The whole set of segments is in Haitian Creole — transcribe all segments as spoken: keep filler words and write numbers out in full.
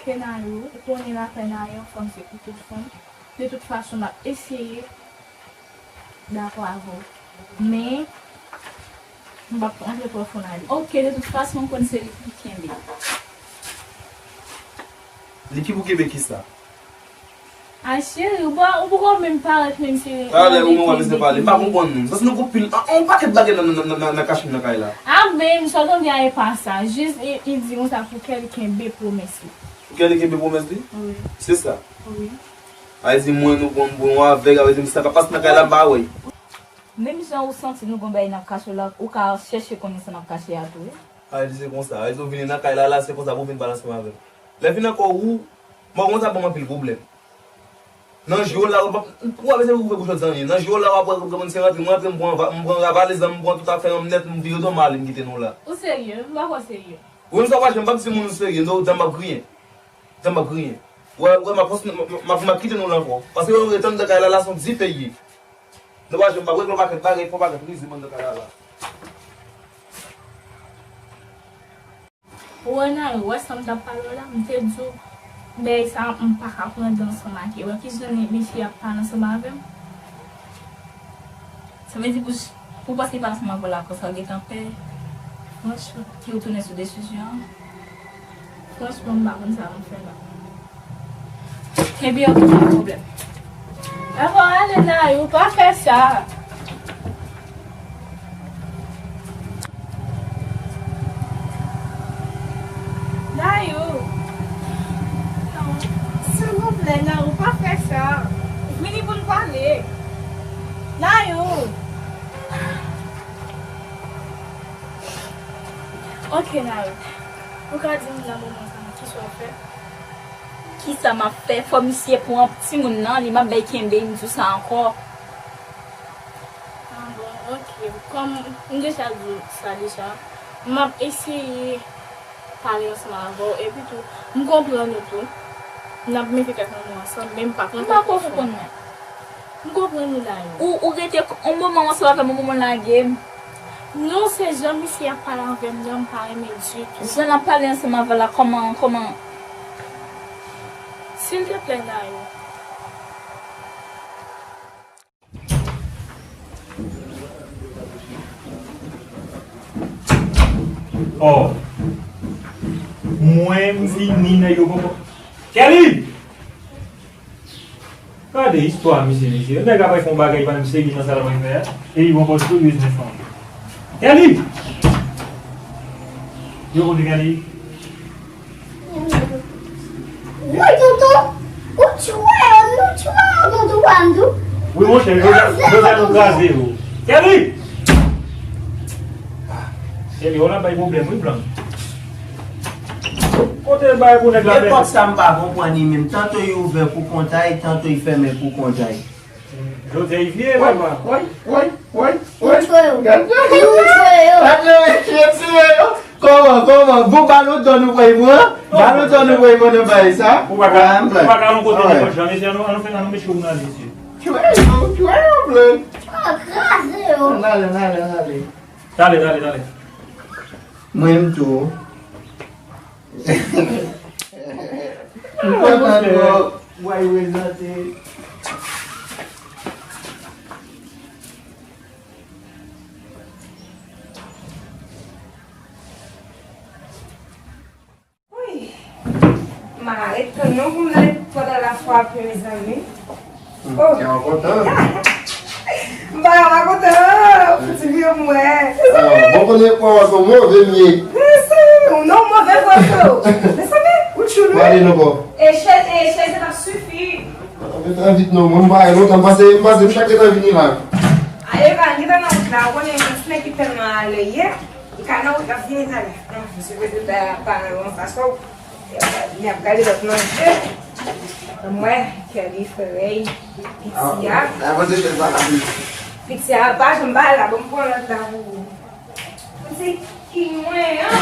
Kenayou, ou konnen lakay Nayou, fanm se pou tout fanm. De tout fason, m ap eseye dakò avè w. Men, m p ap antre twò fon nan li. Ok, de tout fason, m konn se li pou kenbe. Li ki pou kenbe kisa? Ay, cheri, ou pa, ou poko menm parèt, menm si. Talè, ou menm w ap bezwen pale. M pa konprann nou. Paske nou gon pil, an, an, yon pakèt bagay nan, nan, nan, nan, nan kache nan kay la. A, men, sa w tande a, e pa sa. Jis, e, li di konsa pou kè li kenbe pwomès li. Pou kè li kenbe pwomès li? Wi. Se sa? Wi. A vle di mwen, nou bon, bon avèg, a vle di m sa k ap pase nan kay la, m pa wè. Menm jan ou santi nou gon bagay n ap kache w la, ou ka chèche konnen sa n ap kache a tou, wi. A vle di se konsa. A vle di ou vini nan kay la, la, se konsa pou w vin pale ansanm avè m. Lè vin ankò ou, m wè konsa ban m anpil pwoblèm. Nan je w la, ou pa, ou pa bezwen ouvè bouch w di anyen. Nan je w la, w ap wè, w ap wè se rantre, m rantre, m pran va-, m pran valèz la, m pran tout afè m nèt, m vire do m ale, m kite nou la. Ou serye? M pa kwè w serye. Wi, m sa w pa janm, m pa di se moun ou serye, non, ou di m ap griyen. Di m ap griyen. Wè, wè, m ap, m ap, m ap, m ap kite nou la ankò. Paske yo retann nan kay la, la se yon dife ye. Nou pa janm, m ap regle yon pakèt bagay, fè yon pakèt rizib anndan kay la la. Ou wè Nayou, ou wè sa m t ap pale w la, m te di w, bagay sa a, m pa ka pran de ansanm ak li. Wè kijan mesye ap pale ansanm avè m. Sa vle di pou, pou w pase pale ansanm avè l la konsa, w gentan pè. Franchman. Ki w tounen sou desizyon an. Franchman, m pa konn sa pou m fè non. Ebyen, ok, pa gen pwoblèm. Dakò, ale, Nayou, pa fè sa. Nayou. Non. Silvouplè, Nayou, pa fè sa. Vini pou n pale. Nayou. Ok, Nayou. Ou ka di m nan moman sa a, kisa w ap fè? Kisa m ap fè? Fò misye pran timoun nan, li m ap bay kenbe, m di w sa ankò. Ah bon, ok. Kòm m deja di w sa deja, m ap eseye pale ansanm avè w, epi tou, m konprann ou tou. N ap mete tèt nou ansanm, men m pa konn. M pa konprann mwen. M konprann ou, Nayou. Ou, ou rete yon moman ansanm avè m, yon moman lage m. Non, se jan misye ap pale avè m nan, m pa renmen ditou. Jan l ap pale ansanm avè w la, kòman, kòman? Silteplè, Nayou. Oh. Mwen, m vini, nèg yo poko. Kelly! Gade istwa misye, mesye. Nèg la pral fè yon bagay pa menm serye nan sa l pral fè a. Epi bon, pòs tou biznis fanm. Kelly! Yo kote Kelly? Wi, tonton. Ou tchwe yo, nou tchwe yo, tonton pa m tou. Wi, monchè, Joseph, Joseph nou kraze yo. Kelly! Kelly, w ap bay pwoblèm, wi, blan. Kote bay pou nèg la, men? E pòt sa m pa konprann li menm. Tanto y ouvè pou kont a y, tanto y fèmen pou kont a y. Jodi a y vye, papa. Woy, woy, woy, woy. Gad sa. Gad sa, mesye, tire yo. Kòman, kòman? Bon, balon dò nou pral pran? Balon dò nou pral pran nan bay sa? Ou pa ka, ou pa ka al yon kote nenpòt jan, mesye, an nou, an nou fè, an nou met chou nan mesye. Tire yo, tire yo, blan. Ah, kraze yo. N ale, n ale, n ale. Tale, tale, tale. Mwen menm tou. M kontan twòp. Mwen prezante. Wi. M a ret tann nou pou m ale pandan lafwape, mezanmi. Hmm, oh. Kè w kontan? M pa ka pa kontan, fouti vye mwen. Ah, bon, konnen pwason move m ye. Mezanmi, ou non, move pwason. Mezanmi, ou tchoul, wi. Pale non, bon. E chèz, e chèz la p ap sifi. Anvi, anvi non, mwen, m pa gen lontan, m pase, m pase, m chak gentan vini la. A, yo ka gentan nan wout la, ou konnen, yon ti nèg ki tèlman alè yè, li ka nan wout la, vini talè. Non, misye prese pa, pa nan yon fason. Li ap gade lòt nan je. Mwen, Kelly, Ferey, piti a. Piti a, pa janm ba la, bon, m pran lòt la pou ou. Mwen se ki mwen an.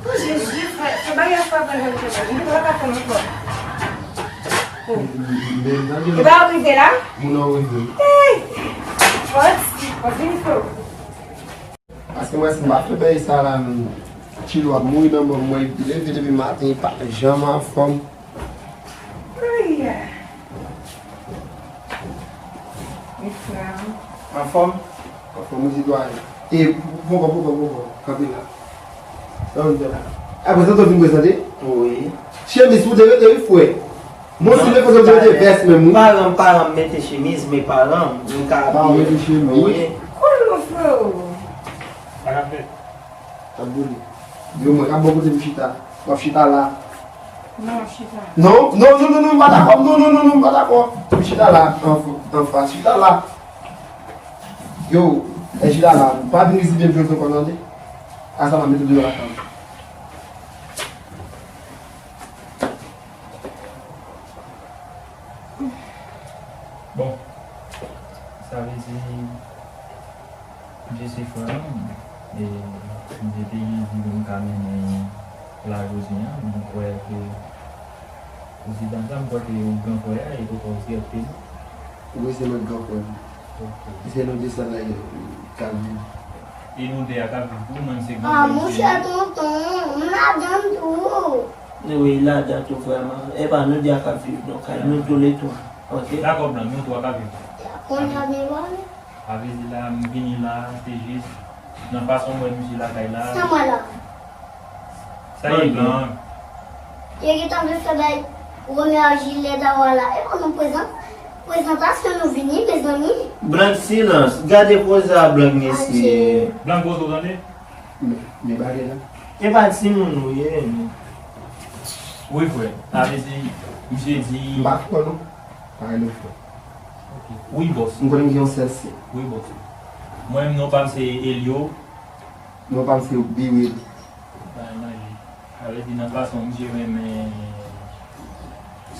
O Jezi, fè, fè bagay sa pa janm fè bagay. Mwen pa ka fè ankò. E pa ou rive la? Moun an rive. Ey! Pòt, pòt vin fè. Paske mwen si m pa fè bagay sa la menm. Tchilou ap mouri nan men mwen, li leve depi maten, li pa janm anfòm. Ay, ay. Li frè m. Anfòm? Anfòm, wi, sitwayen. E, poko, poko, poko, kanpe la. Sa w vin fè la? A, prezante w vin prezante? Wi. Chemiz ou te rete, wi, frè. Mwen, si mwen fè sa, te vès menm, wi. Paran m, paran m mete chemiz, men paran m, m ka abiye. Paran w mete chemiz. Wi. Cool, mon frè. Sa k ap fèt? Ap boule. Yo, mwen, ap bò kote m chita. W ap chita la. Non, w ap chita. Non, non, non, non, non, m pa dakò. Non, non, non, non, m pa dakò. M chita la, anf-, anfas. Chita la. Yo, e chita la. Pa vin rizib m jodi ankò, tande. Asa m ap mete w deyò lakay. Bon, sa vle di, Jezi frè m, e, m te te di m ka mennen la jodi a, m kwè ke, prezidan sa, m kwè ke yon gran frè a, e poko dirèkteman. Wi, se lòt gran frè m. Ok. Se nou desann la, Kalvin. E nou de a k ap viv tou, mwen se gran frè m. Ah, monchè tonton, m ladann tou. Wi, ladan tou vrèman. Epa, nou de a k ap viv nan kay, nou toulètwa. Ok? Dakò, Blan, nou twa k ap viv. Kounye a byen pale. Sa vle di la, m vini la, se jis nan fason m wè misye lakay la. Sa mwen la. Sa ye, Blan? Yo gentan vle fè bay Romeo ak Juliet a wa la. E pa nou prezan-, prezantasyon nou vini, mezanmi. Blan, silans. Gade koze a, Blan, mesye. Blan, koze w tande? Men, men bagay la. E pa timoun ou ye, men. Wi, frè. Sa vle di, misye di. M pa frè, non. Pa rele m frè. Ok. Wi, bòs. M konnen m gen yon sèl sè. Wi, bòs. Mwen, non pa m se Elio. Non pa m se Biwil. Bay manje. Sa vle di nan fason misye renmen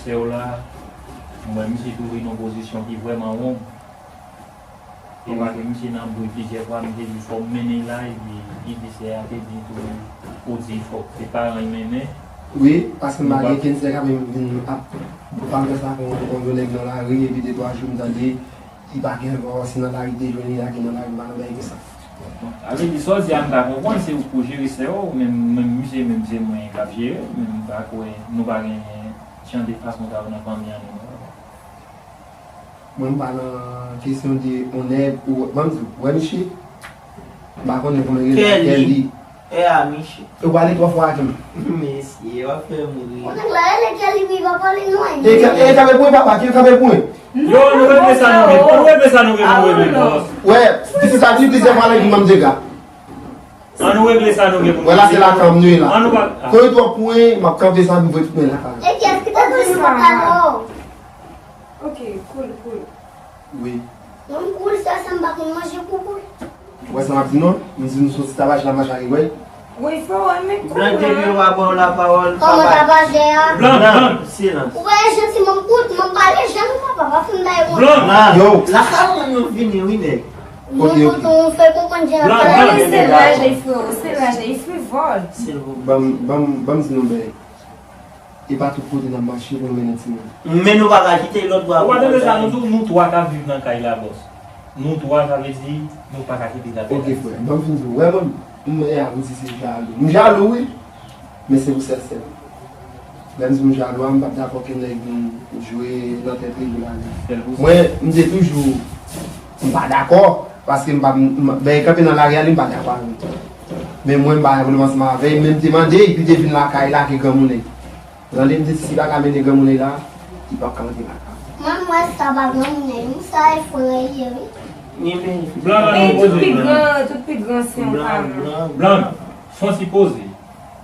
sè w la, m wè misye twouve nan pozisyon ki vrèman wrong. E paske misye nan bri plizyè fwa, m te di fò m mennen l la, epi li di sè a te di tou, ou di fòk se paran l mennen. Wi, paske m pa gen kenn sè k ap vin ap, pa m fè sa, fè yon, yon nèg nan lari, epi de twa jou m tande, li pa gen ankò, se nan lari te jwenn li, lage nan lari, m pa nan bagay konsa. Bon, sa vle di sa w di a m ka konprann, se ou k pou jere sè w, men, men misye menm se mwen k ap jere, men m pa kwè, nou pa gen jan de fason sa yo nan fanmi an nou. Mwen m pa nan kesyon de on nèg ou, ban m di w, wè misye, m pa konnen kòman l rele, Kelly. Kelly. E a misye. Ou pale twò fò ak li. Mesye, w ap fè m ri. Ou nèg la rele Kelly wi, pa pale non. E ka-, e kanpe pou mwen papa, ki kanpe pou mwen. Yo, nou regle sa nou gen, nou regle sa nou gen pou regle, bòs. Wè, pitit sa vini plizyè fwa nan vi m, m dega. An nou regle sa nou gen pou nou regle. Wè la se lakay m nou ye la. An nou pa. Kote twòp pwen, m ap kanpe sa, m voye tout mwen lakay. E kiyès ki te di nou pa dakò? Ok, cool, cool. Wi. Non, m cool, sèl sa m pa konn manje pou cool. Ou wè sa m ap di non? M di nou soti tabache la mache a rigòy. Wi, frè, wè, men cool. Blan, depi w a ba w lapawòl, kòman papa. Tabache a? Blan, Blan, silans. Ou wè, jantiman m koute, m ap pale, jan nou papa, pa fin bay wont. Blan. Yo. Lakay mwen nou vini, wi, nèg. Ok, ok. Tonton, ou fè konprann jan. Blan, Blan. Se laj li, frè, se laj li, frivòl. Silvouplè. Ban m, ban m, ban m di nou bagay. E pa tout kote n ap mache pou nou mennen timoun. Men nou pa ka kite lòt bò a pou nou bay. Ou pa tande sa nou di w, nou twa k ap viv nan kay la, bòs. Nou twa, sa vle di, nou pa ka kite zafè la. Ok, frè, ban m fin di w. Wè, mwen, m, e a, m di se jalou. M jalou, wi. Men se pou sèl sè m. Lè m di m jalou a, m p ap dakò ke nèg vin jwe nan tèt li pou l ale. Mwen, m te toujou, m pa dakò, paske m pa, m, m, ben, kanpe nan lari a, li m pa dakò avè l. Men mwen, m pa gen pwoblèm ansanm avè l, men m te mande l, epi te vin lakay la ke granmoun li. Tande, m te di, si pa ka mennen granmoun li la, li p ap ka antre lakay. Mwen, m wè sa pa granmoun li, sa e fran li ye, wi. Blan, Blan, tout pi gran, tout pi gran se yon paran. Blan, fon ti poze.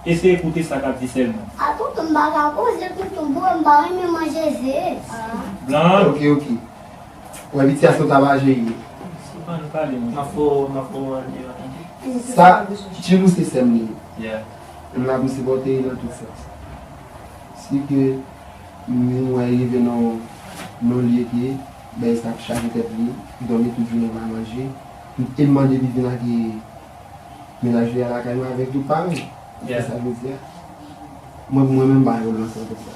Eseye koute sa k ap di sèlman. A tonton, m pa ka poze tonton, bro, m pa renmen manje ze. Blan. Ok, ok. Wè, piti a se yon tabaje ye. Ann pale, monchè. M ap fè w, m ap fè w ale, w ap tande. Sa, Tchilou se sè m li ye. Yeah. M la pou m sipòte li nan tout sans. Si ke m wè li rive nan, nan lye ke, bèy sa ap chaje tèt li, li dòmi tout jounen pa manje, e m mande li vin ak Mennaj li a lakay mwen avèk tout paran. Yeah. Se sa l vle di a. Mwen, mwen menm, m pa gen pwoblèm ansanm avèk sa.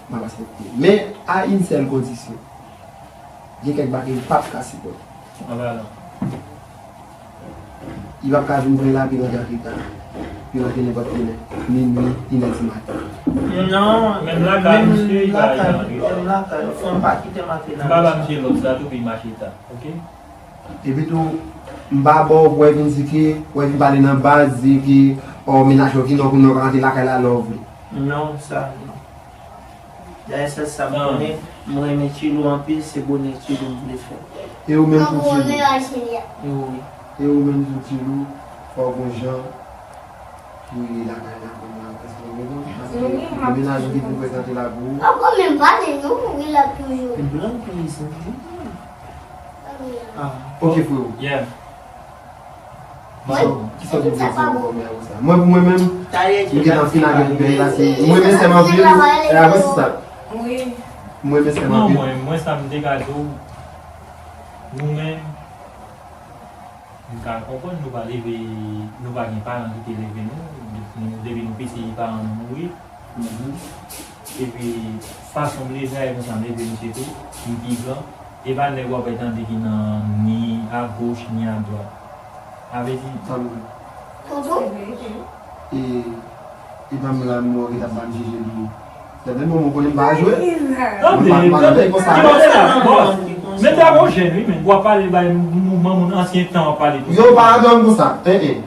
M ap aksepte. Men, a yon sèl kondisyon. Gen kèk bagay m p ap ka sipòte. Anba non. Li p ap ka vin pran lape nan Jackita. Yo rantre nenpòt kilè, minui, inè di maten. Non, menm lakay misye, li pa janm rantre. Menm lakay, fò m pa kite m antre nan. M pa ba misye lòd sa tou pou l mache ta, oke? Epi tou, m pa ba w pou w vin di ke, w vin pale nan baz, di ke, o, mennaj ou ki non, kounye a w ka rantre lakay la lè w vle. Non, sa, non. Dayè, sèl sa m konnen, mwen renmen Tchilou anpil, se bonè Tchilou m vle fè. E ou menm tou, Tchilou? E wi. E ou menm tou, Tchilou, fò w gon jan pou w ye lakay la kounye a, paske ou gen, paske gen mennaj ou ki vin prezante la pou ou. Poko menm pale non, wi, l ap toujou. Blan pliz. Ah. Ok, freo. Yeah. Kisa, kisa w te vle di ankò, mè, ou sa? Mwen, pou mwen menm, m gentan fin avèk bèy la, se, m renmen sè m anpil, e apre se sa. Wi. M renmen sè m anpil. Non, mwen, mwen, sa m te ka di w, nou menm, m ka konprann nou pa leve, nou pa gen paran ki te leve nou, nou, depi nou piti, paran nou mouri. Epi, fason m leve a, e konsa m leve misye tou, m pi gran. E pa nèg w ap tande ki nan ni a goch, ni a dwat. Sa vle di, sa m di. Tonton? E, e pa m la, m wè w ki t ap ba m jije tou. Tande, bon, mwen konnen m pa jwe. Tande, tande, ki konsa la, bòs. Men ta bon jèn, wi, men w ap pale bay mouvman moun ansyen tan w ap pale tou. Yo pa adan m konsa. En, en.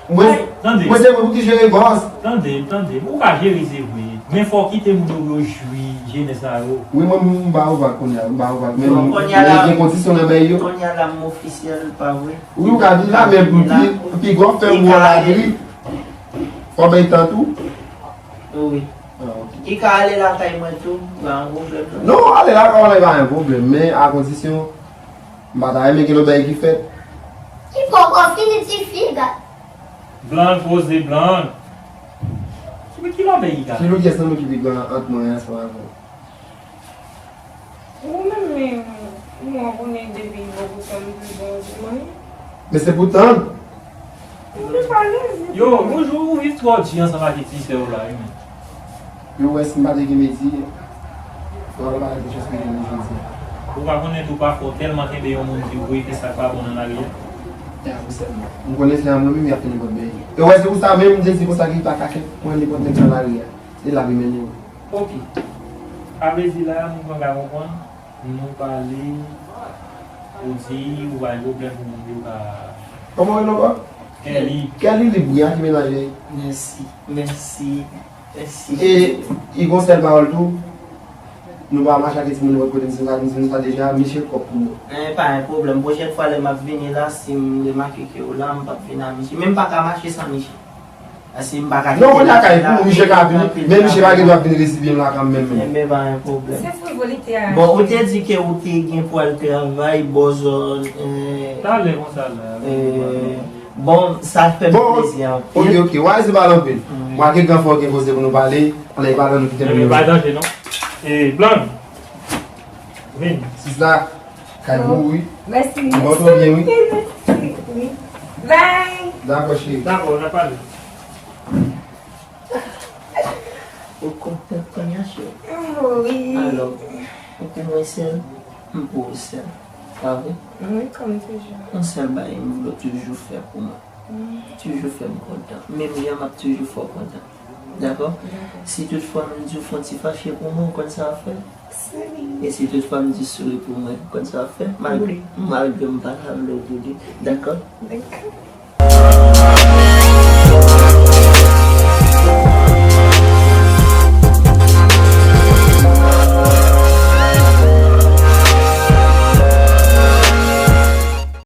Mwen, mwen se mwen pou ki jere bòs. Tande, tande. Ou ka jere, se vre. Men fò w kite moun yo, yo jwi jenès sa yo. Wi, mwen, m ba ou vag kounye a, m ba ou vag. Men, men gen kondisyon nan bay yo. Kounye a la, m ofisyèl, pa vre? Wi, ou ka vin la, men pi, pi gwo fè mwen la, wi. Fò bay tan tou. Wi. Ah, ok. Li ka ale lakay mwen tou, pa yon pwoblèm, non. Non, ale lakay w la, pa yon pwoblèm, men a kondisyon, m pa ta renmen gen lòt bagay ki fèt. Li poko fini, tifi, gad. Blan, poze, Blan. Ki, ki lòt bagay ki ka? Selon kiyès nan nou ki pi gran ant mwen ansanm avè w? Ou menm menm, ou an konnen depi lè ou tann pi bon di mwen. Men se pou tann. Ou te pale, se pou tann. Yo, bonjou, ou viv twò di ansanm ak ti sè w la, wi, men. Yo wè si m pa te gen mezi, yo pa gen chans ke gen mezi jodi a. Ou pa konnen tou pafwa w tèlman kenbe yon moun di w vre ke sa k pa bon nan lari a. E a pou sèlman. M konnen se a mwen menm y ap fini bòt bèy. Yo wè se pou sa menm m te di konsa ki pa ka fè pran nenpòt nèg nan lari a. Se l ap mennen w. Ok. A vle di la, nou pa ka konprann, nou pale, ou di, ou pa gen pwoblèm pou moun yo ka. Kòman w rele ankò? Kelly. Kelly, li bri a ki menaje. Mèsi, mèsi, mèsi. E, li gon sèl pawòl tou. Nou pa mache ak timoun nenpòt kote, misye sa, misye sa deja, misye kòk pou mwen. Eh, pa gen pwoblèm. Pwochèn fwa lè m ap vini la, si m remake ke w la, m p ap vin a misye. Men m pa ka mache san misye. Paske m pa ka kite misye la. Non, kounye a kay pou misye ka vini, men misye pa gen dwa vin resevwa m la kanmenm, menm. Enben, pa gen pwoblèm. Se frivolite a. Bon, ou te di ke ou te gen pou al travay bò zòn, eh, talè konsa la. Eh, bon, sa fè m plezi anpil. Ok, ok. Wa, se pa anpil. Wi. Wa, gen gran fò, gen koze pou nou pale. Ann pale, nou kite nou. Enben, pa danje, non. Eh, Blan. Vin. Sis la, kay pou ou, wi. Mèsi. Bon, twò byen, wi. Mèsi, wi. Bye. Dakò, cheri. Dakò, n a pale. Ou kontan kounye a, cheri? Wi. Alò, ou pou mwen sèl, m pou ou sèl. Pa vre? Wi, kòm toujou. Yon sèl bagay m vle w toujou fè pou mwen. Toujou fè m kontan. Menm jan m ap toujou fè w kontan. Dakò? Dakò. Si toutfwa m di w fè yon ti fache pou mwen, ou konn sa w ap fè? Souri. E si toutfwa m di w souri pou mwen, ou konn sa w ap fè? Malgre, wi, malgre m pa ta vle w tou de. Dakò? Dakò.